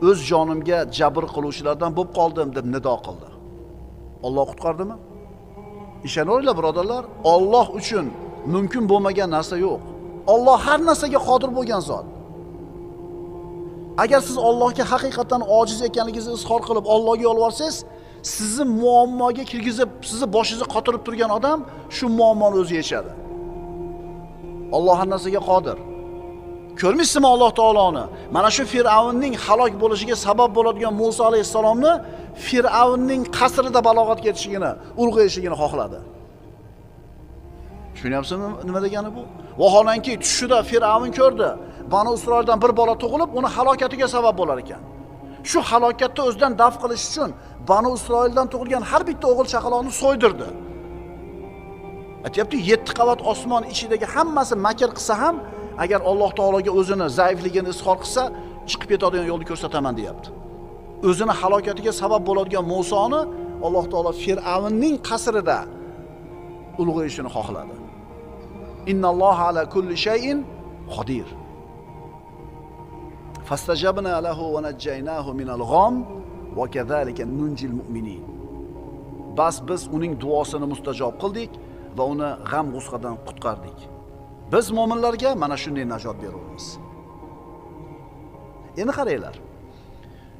o'z jonimga jabr qiluvchilardan bo'lib qoldim deb nido qildi. Alloh qutqardimi? Ishonaveringlar birodarlar, Alloh uchun mumkin bo'lmagan narsa yo'q. Alloh har narsaga qodir bo'lgan zot. Agar siz Allohga haqiqatan ojiz ekanligingizni izhor qilib, Allohga yolvorsangiz, Sizni muammoga kirgizib, sizni boshingizni qotirib turgan odam shu muammoni o'zi yechadi. Alloh har narsaga qodir. Ko'rmaysizmi Alloh taoloni? Mana shu Fir'avnning halok bo'lishiga sabab bo'ladigan Musa alayhissalomni Fir'avnning qasrida balog'atga yetishligini, ulg'ayishligini xohladi. Tushunyapsizmi nima degani bu? Vaholanki tushida Fir'avn ko'rdi. Banu Isroildan bir bola tug'ilib, uni halokatiga sabab bo'lar ekan. Shu halokatni o'zidan daf qilish uchun Banu Isroildan tug'ilgan har bitta o'g'il chaqaloqni so'ydirdi. Aytayapti, 7 qavat osmon ichidagi hammasi makr qilsa ham, agar Alloh taologa o'zini zaifligini izhor qilsa, chiqib ketadigan yo'lni ko'rsataman deyapti. O'zini halokatiga sabab bo'ladigan Musoni Alloh taolo Fir'avnning qasrida ulg'ayishini xohladi. Innalloha ala kulli shay'in qodir. Fastajabna lahu va najjaynahu minal g'am va kazalika nunjil mu'minin. Bas biz uning duosini mustajob qildik va uni g'am-g'ussadan qutqardik. Biz mo'minlarga mana shunday najot beramiz. Endi qaranglar.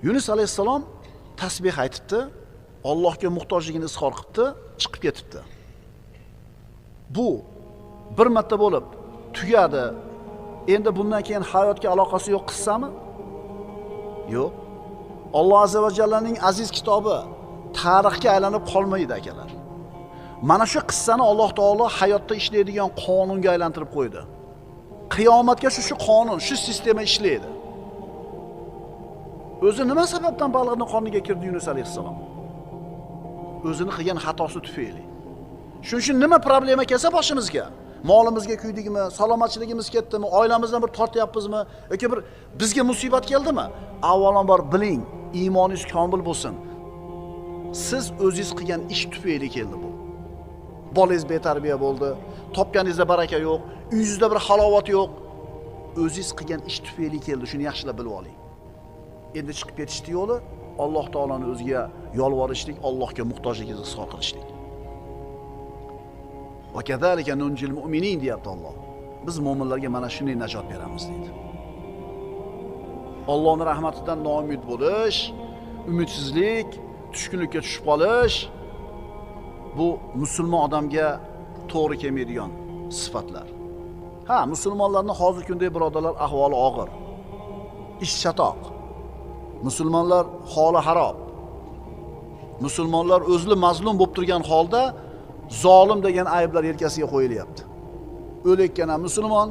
Yunus alayhissalom tasbih aytibdi, Allohga muhtojligini izhor qilibdi, chiqib ketibdi. Bu bir marta bo'lib tugadi. Endi bundan keyin hayotga aloqasi yo'q qissami? Yo'q. Alloh azza va jallaning aziz kitobi tarixga aylanib qolmaydi akalar. Mana shu qissani Alloh taolo hayotda ishlaydigan qonunga aylantirib qo'ydi. Qiyomatga shu qonun, shu sistema ishlaydi. O'zi nima sababdan baliqning qorniga kirdi Yunus alayhissalom? O'zini qilgan xatosi tufayli. Shuning uchun nima problema kelsa boshimizga, molimizga kuydikmi, salomatchiligimiz ketdimi, oilamizdan bir tortyapmizmi yoki bir bizga musibat keldimi? Avvalambor biling, iymoningiz komil bo'lsin. Siz o'zingiz qilgan ish tufayli keldi bu. Bolangiz betarbiya bo'ldi, topganingizda baraka yo'q, uyingizda bir halovat yo'q. O'zingiz qilgan ish tufayli keldi, shuni yaxshilab bilib oling. Endi chiqib ketishdi yo'li Alloh taoloni o'ziga yolvorishlik, Allohga muhtojligingizni izhor qilishlik. Va kazalika nunjil mu'minin deyapti Alloh. Biz mo'minlarga mana shunday najot beramiz deydi. Allohning rahmatidan noumid bo'lish, umidsizlik, tushkunlikka tushib qolish bu musulmon odamga to'g'ri kelmaydigan sifatlar. Ha, musulmonlarning hozirgi kunda birodarlar ahvoli og'ir. Ish chatoq. Musulmonlar holi harob. Musulmonlar o'zli mazlum bo'lib turgan holda zolim degan ayblar yelkasiga qo'yilyapti. O'layotgan ham musulmon,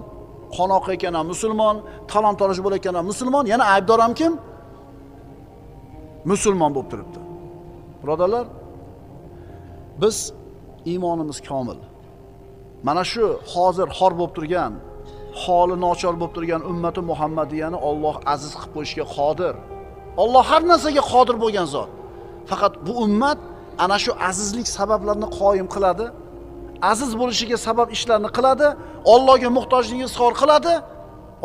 qon oqayotgan ham musulmon, talon-taroj bo'layotgan ham musulmon, yana aybdor ham kim? Musulmon bo'lib turibdi. Birodarlar, biz iymonimiz komil. Mana shu hozir xor bo'lib turgan, holi nochor bo'lib turgan ummati Muhammadiyani Alloh aziz qilib qo'yishga qodir. Alloh har narsaga qodir bo'lgan zot. Faqat bu ummat ana shu azizlik sabablarini qoyim qiladi, aziz bo'lishiga sabab ishlarni qiladi, Allohga muhtojligini izhor qiladi,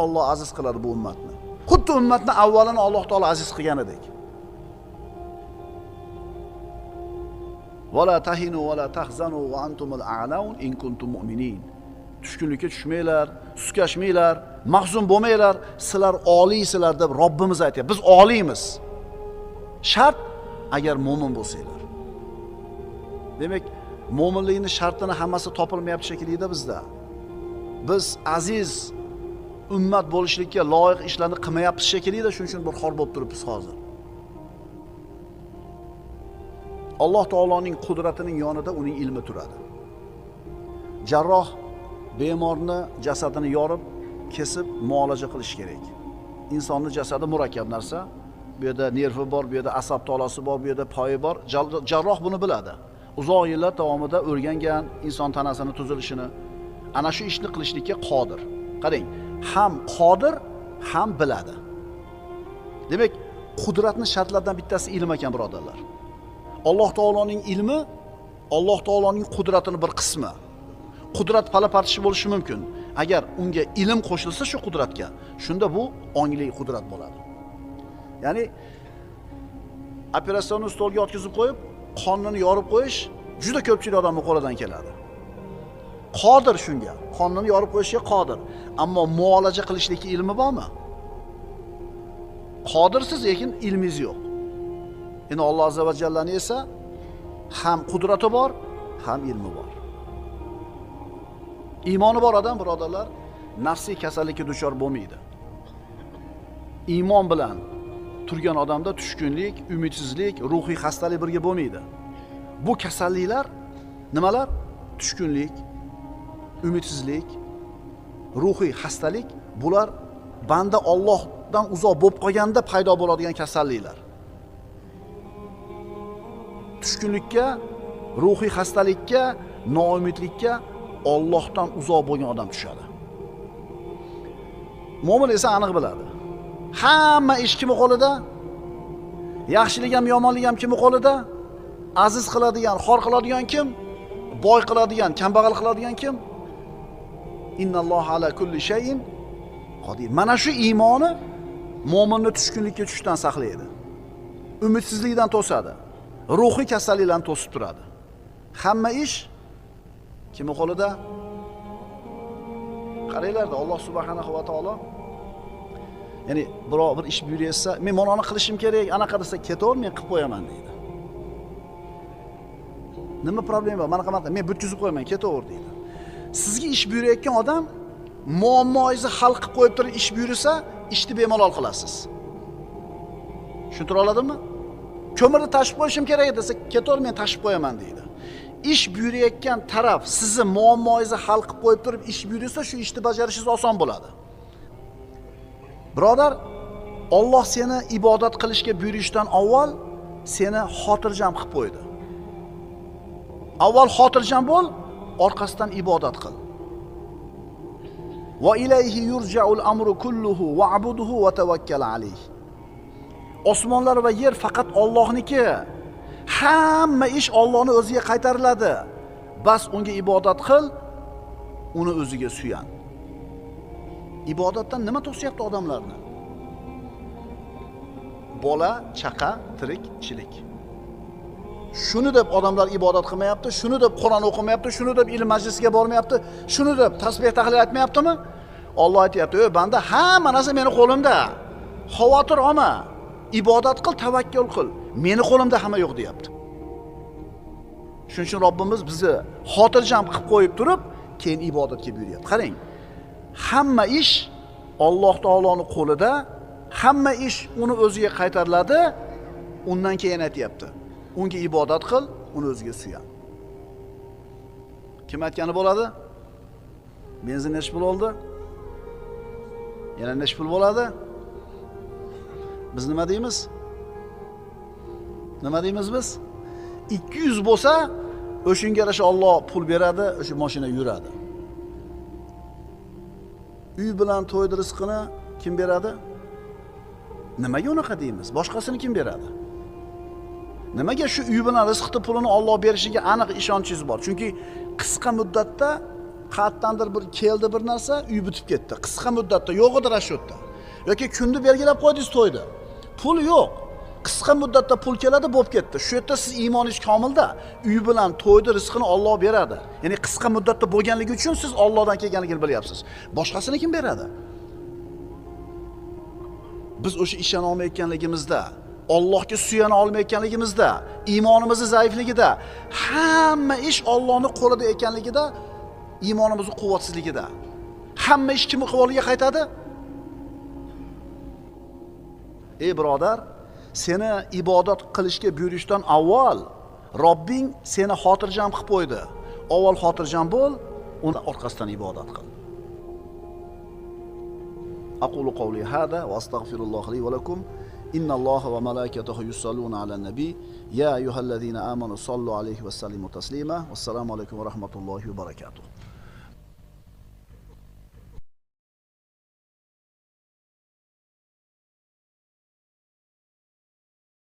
Alloh aziz qiladi bu ummatni. Xuddi ummatni avvalini Alloh taolo aziz qilganidek. Va la tahinu va la tahzanu va antumul a'laun in kuntum mu'minin. Tushkunlikka tushmanglar, suskashmanglar, mahzun bo'lmanglar, sizlar oliysizlar deb Robbimiz aytayapti. Biz oliymiz. Shart agar mo'min bo'lsanglar. Demak, mo'minlikning shartini hammasi topilmayapti shekilli bizda. Biz aziz ummat bo'lishlikka loyiq ishlarni qilmayapmiz shekilli, shuning uchun bir xor bo'lib turibmiz hozir. Alloh taoloning qudratining yonida uning ilmi turadi. Jarroh bemorni jasadini yorib, kesib muolaja qilish kerak. Insonning jasadi murakkab narsa. Bu yerda nervi bor, bu yerda asab tolasi bor, bu yerda poyi bor. Jarroh buni biladi. Uzoq yillar davomida o'rgangan inson tanasini tuzilishini, ana shu ishni qilishlikka qodir. Qarang, ham qodir, ham biladi. Demak, qudratning shartlaridan bittasi ilm ekan, birodarlar. Alloh taoloning ilmi Alloh taoloning qudratining bir qismi. Qudrat pala-partishi bo'lishi mumkin. Agar unga ilm qo'shilsa shu qudratga, shunda bu ongli qudrat bo'ladi. Ya'ni operatsiyani stolga o'tkazib qo'yib, qonnini yorib qo'yish juda ko'pchilik odamning qo'lidan keladi. Qodir shunga, qonnini yorib qo'yishga qodir. Ammo muolaja qilishlik ilmi bormi? Qodirsiz, lekin ilmingiz yo'q. Endi Alloh azza va jallani esa ham qudrati bor, ham ilmi bor. Iymoni bor odam, birodarlar, nafsiy kasallikka duchor bo'lmaydi. Iymon bilan turgan odamda tushkunlik, umidsizlik, ruhiy xastalik birga bo'lmaydi. Bu kasalliklar nimalar? Tushkunlik, umidsizlik, ruhiy xastalik, bular banda Allohdan uzoq bo'lib qolganda paydo bo'ladigan kasalliklar. Tushkunlikka, ruhiy xastalikka, noumidlikka Allohdan uzoq bo'lgan odam tushadi. Mo'min esa aniq biladi. Hamma ish kimning qo'lida? Yaxshilik ham, yomonlik ham kimning qo'lida? Aziz qiladigan, xor qiladigan kim? Boy qiladigan, kambag'al qiladigan kim? Innalloha ala kulli shay'in qodir. Mana shu iymoni mo'minni tushkunlikka tushishdan saqlaydi. Umidsizlikdan to'sadi. Ruhiy kasallikdan to'sib turadi. Hamma ish kimning qo'lida? Qaranglarda, Alloh subhanahu va taolo, ya'ni birov bir ish buyursa, men mana qilishim kerak, anaqa desa, ketaver, men qilib qo'yaman deydi. Nima problema bor? Mana qanaqa, men bitkizib qo'yaman, ketaver deydi. Sizga ish buyurayotgan odam muammoingizni hal qilib qo'yib turib ish buyursa, ishni bemalol qilasiz. Tushuntira oladimmi? Ko'mirni tashib qo'yishim kerak desa, ketaver, men tashib qo'yaman deydi. Ish buyurayotgan taraf sizni muammoingizni hal qilib qo'yib turib ish buyursa, shu ishni bajarishingiz oson bo'ladi. Birodar, Alloh seni ibodat qilishga buyurishdan avval seni xotirjam qilib qo'ydi. Avval xotirjam bo'l, orqasidan ibodat qil. Va ilayhi yurja'ul amru kulluhu wa'budhu va tawakkal alayhi. Osmonlar va yer faqat Allohniki. Hamma ish Allohning o'ziga qaytariladi. Bas unga ibodat qil, uni o'ziga suyan. Ibodatdan nima to'syapti odamlarni? Bola, chaqa, tirikchilik. Shuni deb odamlar ibodat qilmayapti, shuni deb Qur'on o'qimayapti, shuni deb ilm majlisiga bormayapti, shuni deb tasbih tahlil aytmayaptimi? Alloh aytayapti: "Ey banda, hamma narsa meni qo'limda. Xavotir olma. Ibodat qil, tavakkul qil. Meni qo'limda hamma yo'q" deyapti. Shuning uchun Robbimiz bizni xotirjam qilib qo'yib turib, keyin ibodatga buyuryapti. Qarang. Hamma ish Alloh taoloning qo'lida, hamma ish uni o'ziga qaytariladi. Undan keyin aytayapti: unga ibodat qil, uni o'ziga suyan. Kim aytgani bo'ladi? Benzin necha pul oldi? Yana necha pul bo'ladi? Biz nima deymiz? Nima deymiz biz? 200 bo'lsa, o'shunga yarasha Alloh pul beradi, o'sha mashina yuradi. Uy bilan to'ydi rizqini kim beradi? Nimaga unaqa deymiz? Boshqasini kim beradi? Nimaga shu uy bilan rizqni pulini Alloh berishiga aniq ishonchingiz bor? Chunki qisqa muddatda qayerdandir bir keldi bir narsa, uy bitib ketdi. Qisqa muddatda yo'q edi rashyotda. Yoki kunni belgilab qo'ydingiz to'yda. Pul yo'q. Qisqa muddatda pul keladi, bo'lib ketdi. Shu yerda siz iymoningiz komilda, uy bilan to'yni rizqini Alloh beradi. Ya'ni qisqa muddatda bo'lganligi uchun siz Allohdan kelganligini bilyapsiz. Boshqasini kim beradi? Biz o'sha ishona olmayotganligimizda, Allohga suyana olmayotganligimizda, iymonimizning zaifligida, hamma ish Allohning qo'lida ekanligida, iymonimizning quvvatsizligida. Hamma ish kimning qo'liga qaytadi? Ey birodar, seni ibodat qilishga buyurishdan avval Robbing seni xotirjam qilib qo'ydi. Avval xotirjam bo'l, uni orqasidan ibodat qil. Aqulu qawli hada va astagfirulloh li va lakum. Innalloha va malaikatahu yusalluna alan nabiy. Ya ayyuhallazina amanu sallu alayhi va sallimu taslima. Vassalomu alaykum va rahmatullohi va barakatuh.